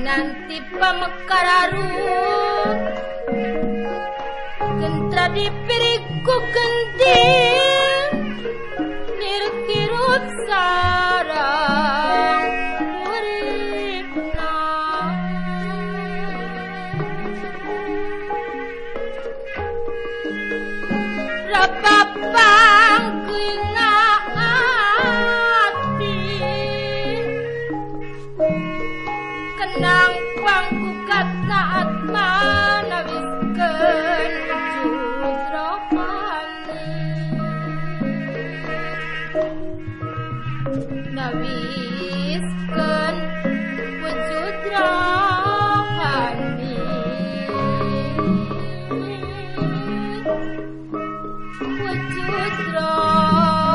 Kinanti pamekararu gentra dipiriku gending nirkirut sarang uripna rapapang kena ati kenang panggugat saat manawiskeun wujud rohani nawiskeun wujud rohani wujud rohani.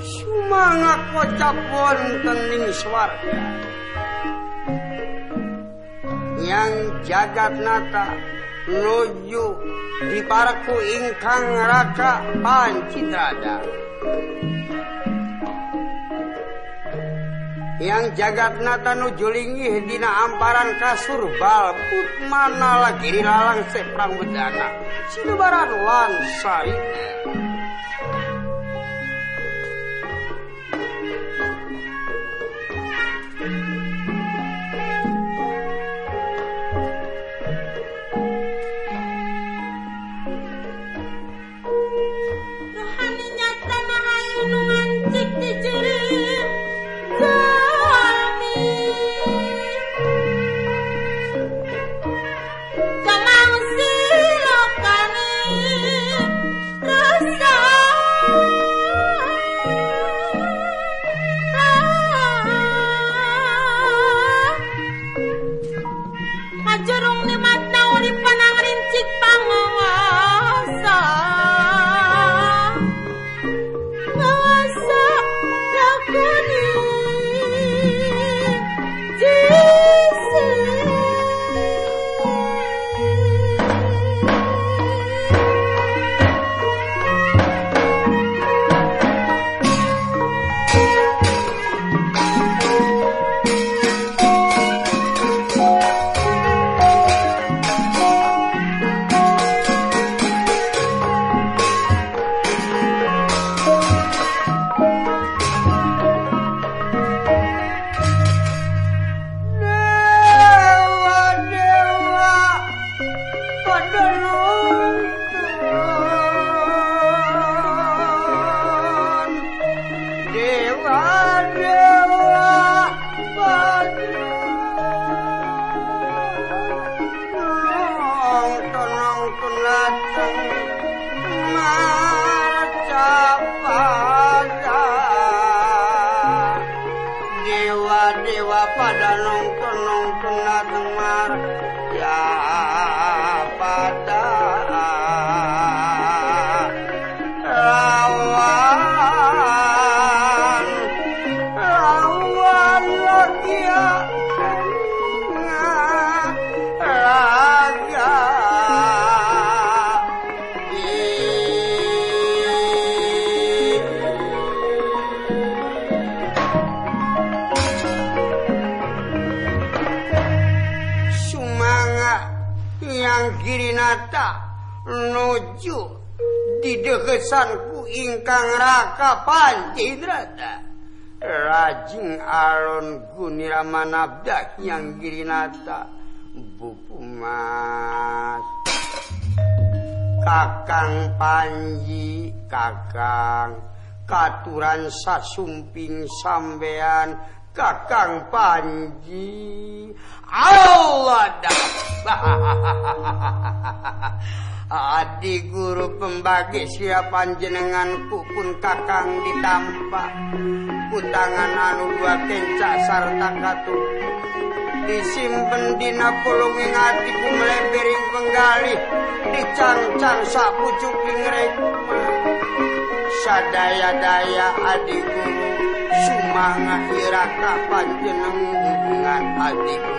Sumanga kocap wonten ing swarga yang jagat nata nuju dipareku ingkang raka Pancitrada. Yang jagat nata nuju linggih dina amparan kasur balput mana lagi dilalang seprang wedana sinebaran lan sarina. Pada nonton-nonton dengar ya pada lawan lawan lagi ya raga. Yang Girinata nuju didekesanku ingkang raka Pancitrada rajing alon guniramanabda yang Girinata bupu mas Kakang Panji Kakang katuran sasumping sampean Kakang Panji. Allah dah. Adi guru pembagi siapa panjenenganku pun Kakang ditampa kutangan anu dua kenca sarta katu disimpen dina pulunging atiku mlebering penggalih dicangcang sapucuking rekma sadaya-daya adi guru sumanga iraka panjenengan adi guru.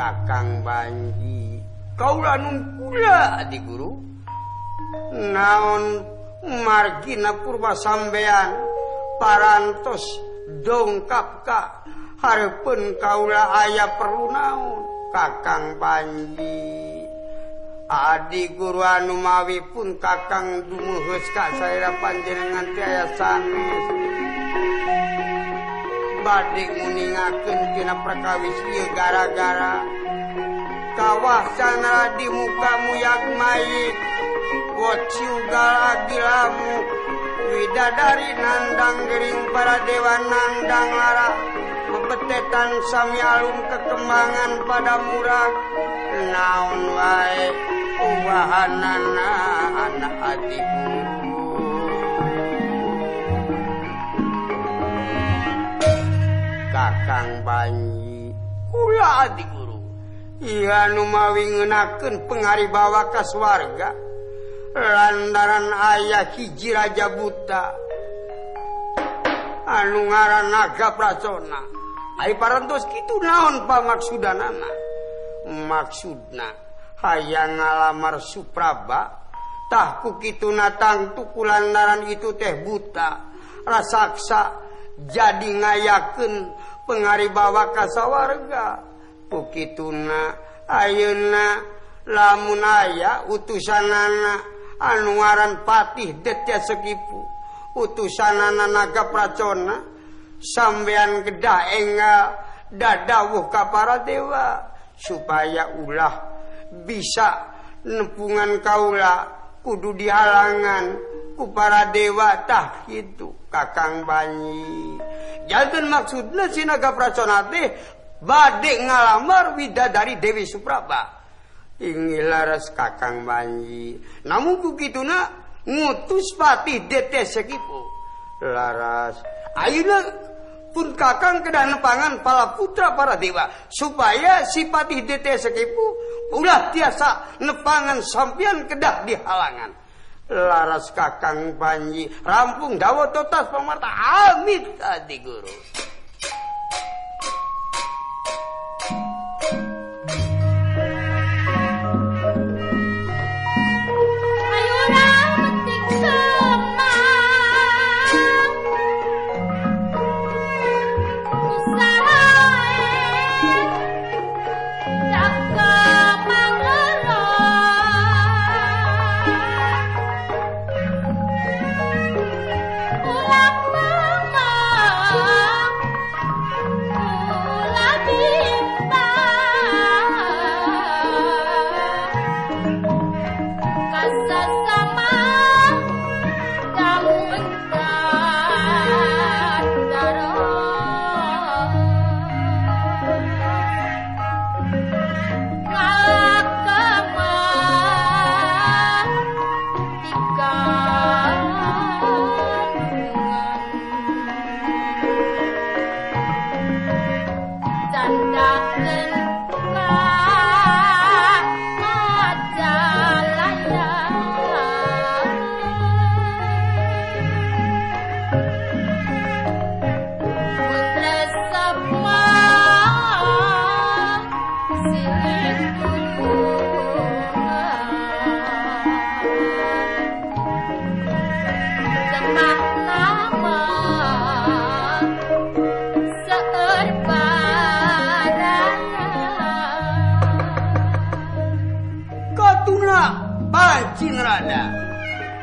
Kakang Panji kaula nungkula adi guru naon margina purba sampean parantos dongkap ka hareupeun kaula aya perlu naon Kakang Panji adi guru anu mawi pun kakang dumuheus ka saera panjenengan teh aya sanes bade nguningakeun tina perkawis ieu gara-gara kawasana di muka muyag mayit wociugal agilamu widadari nandang gering para dewa nandang lara bebetetan sami alum kekembangan pada murag naon wae uwahanana anak adi guru Kakang Panji kula adi guru ieu nu mawi ngeunakeun pangaribawa ka swarga lantaran aya hiji raja buta anu ngaran Naga Pracona. Ai parantos kitu naon pamaksudanana? Maksudna hayang ngalamar Supraba tah ku kituna tangtu kulantaran itu teh buta rasaksa jadi ngayakeun pangaribawa ka sawarga. Ku kituna ayeuna lamun aya utusanana anu ngaran Patih Detya Sekipu utusanana Naga Pracona sampean kedah enggal dadawuh ka para dewa supaya ulah bisa nepungan kaula kudu dihalangan ku para dewa tah kitu Kakang Panji. Janten maksudna si Naga Pracona teh bade ngalamar widadari Dewi Supraba. Inggih laras Kakang Panji. Namun ku kituna ngutus Patih Detya Sekipu. Laras ayeuna pun kakang kedah nepangan para putra para dewa supaya si Patih Detya Sekipu ulah tiasa nepangan sampean kedah dihalangan. Laras Kakang Panji rampung dawuh totas pamarta amit adi guru.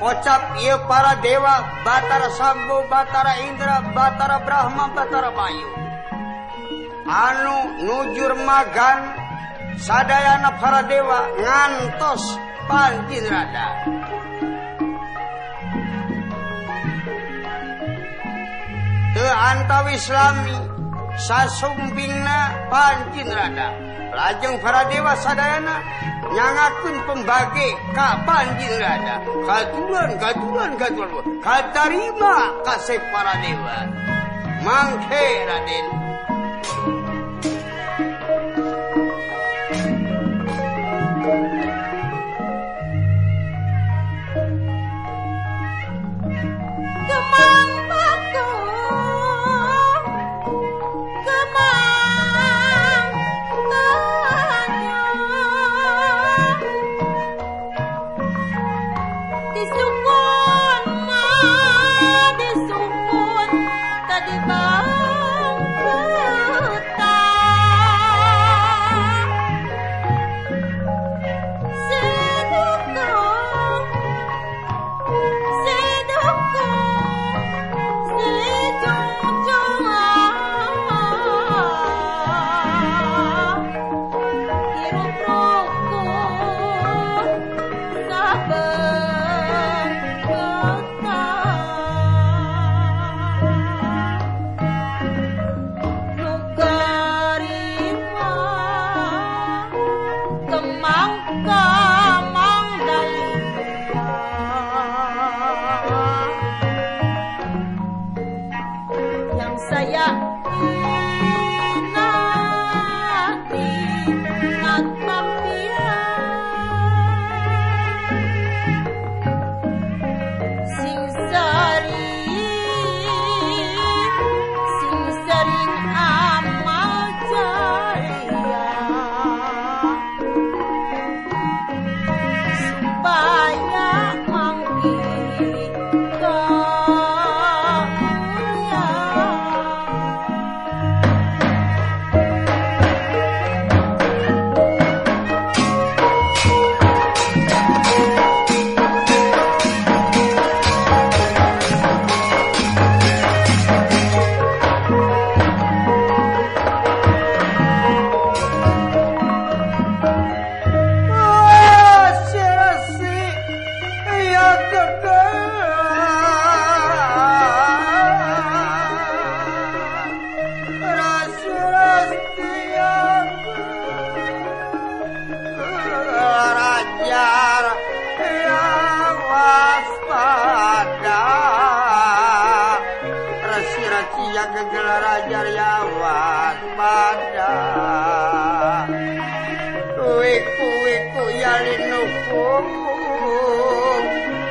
Kocap ieu para dewa Batara Sambo, Batara Indra, Batara Brahma, Batara Bayu anu nujur magan sadayana para dewa ngantos panjinrada. Teu antawis lami sasumpingna panjinrada lajeng para dewa sadayana nyangakeun pembage ka panjinrada. Katuran katuran katuran katarima kasep para dewa mangke Raden. Kemang batu kemang gegelar ajar yawat pada wiku wiku yalinuku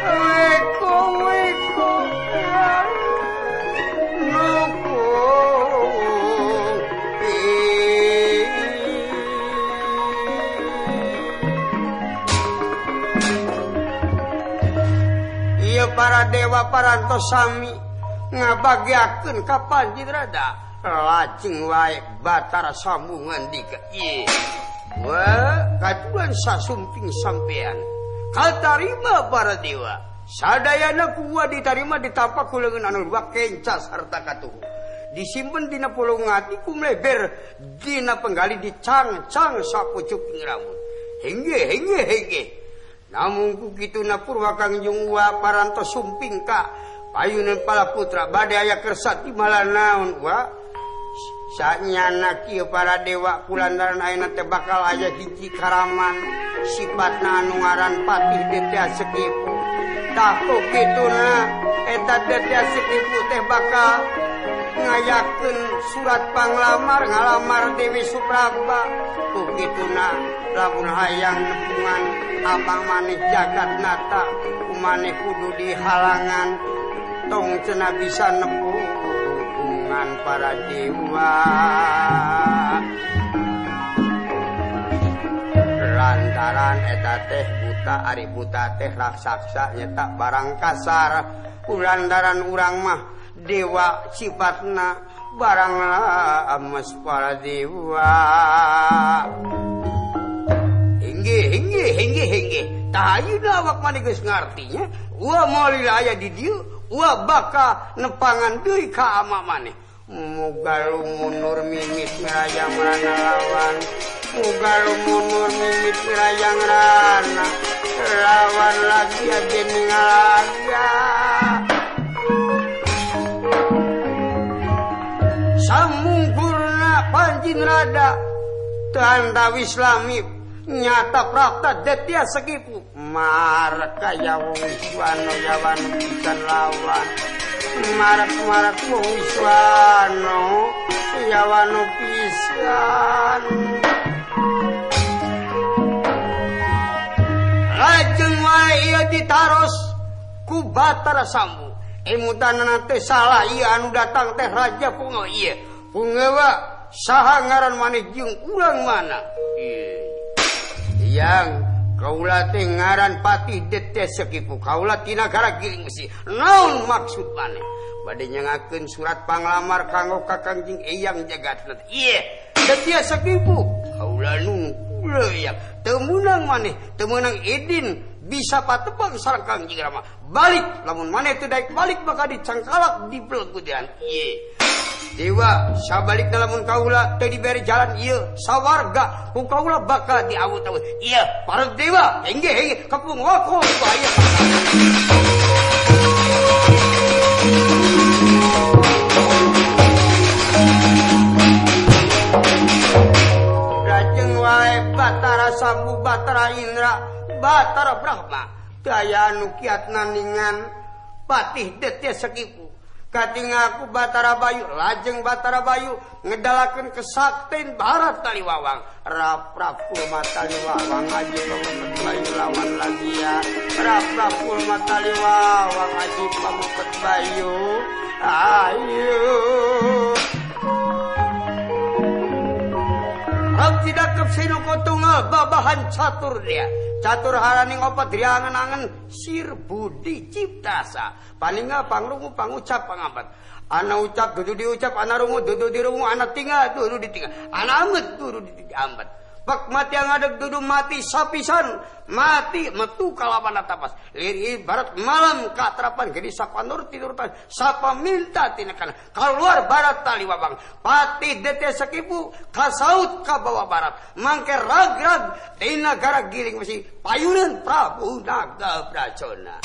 wiku wiku yalinuku. Ieu para dewa parantos sami ngabagiakeun ka Panji Rada lajeng wae Batara Sambu ngandika ieu wah katuran sasumping sampean katarima para dewa sadayana kuwa ditarima ditampa ku leungeun anu dua kenca sarta katuhu disimpen dina pulung ati kumleber dina penggali dicangcang sapucuk ing rambut hengge hengge hengge namung ku kituna purwa Kangjeng Wa parantos sumping ka payunan pala putra bade aya kersa di malah naon wa sanyana kieu para dewa kulantaran ayeuna teh bakal aya hiji karaman sifatna anu ngaran Patih Detya Sekipu tah ku kituna eta Detya Sekipu teh bakal ngayakeun surat panglamar ngalamar Dewi Supraba ku kituna lamun hayang nepungan amang maneh jagat nata kumaneh kudu dihalangan tong cenah bisa nepungan para dewa lantaran eta teh buta ari buta teh raksasa nyata barang kasar kulantaran urang mah dewa sifatna barang lames para dewa inggih inggih inggih inggih tah ayeuna awak maneh geus ngartinya wa moal aya di dieu wa baka nepangan deui ka ama maneh muga lumunur mimit mirayang rana lawan muga lumunur mimit mirayang rana lawan lagi aja ningalaga samungkurna Panjin Rada tanda Islami nyata prapta Detya Sekipu maraka ya wong Wiswano yawan pisan lawan marak-marak wong Wiswano yawano pisan lajeng wae ieu ditaros ku Batara Sambu emutanana teh salah ieu anu datang teh Raja Pungawa ieu Pungawa saha ngaran maneh jeung urang mana yang kaula teh ngaran Patih Detya Sekipu kaula tina nagara Giling Besi naon maksud maneh bade nyangakeun surat panglamar kanggo ka Kangjeng Eyang Jagatnata ieu Detya Sekipu kaula nungkul yang teu meunang maneh teu meunang idin bisa patepang sareng Kangjeng Rama balik lamun maneh teu daek balik maka dicangkalak di belegudean ieu dewa sabalik lamun kaula teu dibere jalan ieu sawarga ku kaula bakal diawut-awut ieu para dewa engge engge kapung wako bahaya. Lajeng wae Batara Sambu Batara Indra Batara Brahma teu aya anu kiat nandingan Patih Detya Sekipu katingaku Batara Bayu lajeng Batara Bayu ngedalakeun kesakten barat taliwawang rap-rap kulma taliwawang aji pamupet bayu lawan lagi ya rap-rap kulma taliwawang aji pamupet bayu ayo rap tidak kepsinu kotungal babahan catur dia catur haraning opat riangan-angan sir budi ciptasa paninga pangrungu pangucap pangabat ana ucap dudu diucap ana rungu dudu dirungu ana tinggal dudu ditinggal ana amet dudu diambat Pak mati yang ngadeg dudu mati sapisan mati metu kalawan tapas lir ibarat malam katrapan gede sapanur tidur tan sapa minta tinakan keluar barat tali wabang Patih Detya Sekipu kasaut ka bawah barat mangke rag-rag tina gara Giling Besi payunan Prabu Naga Bracona.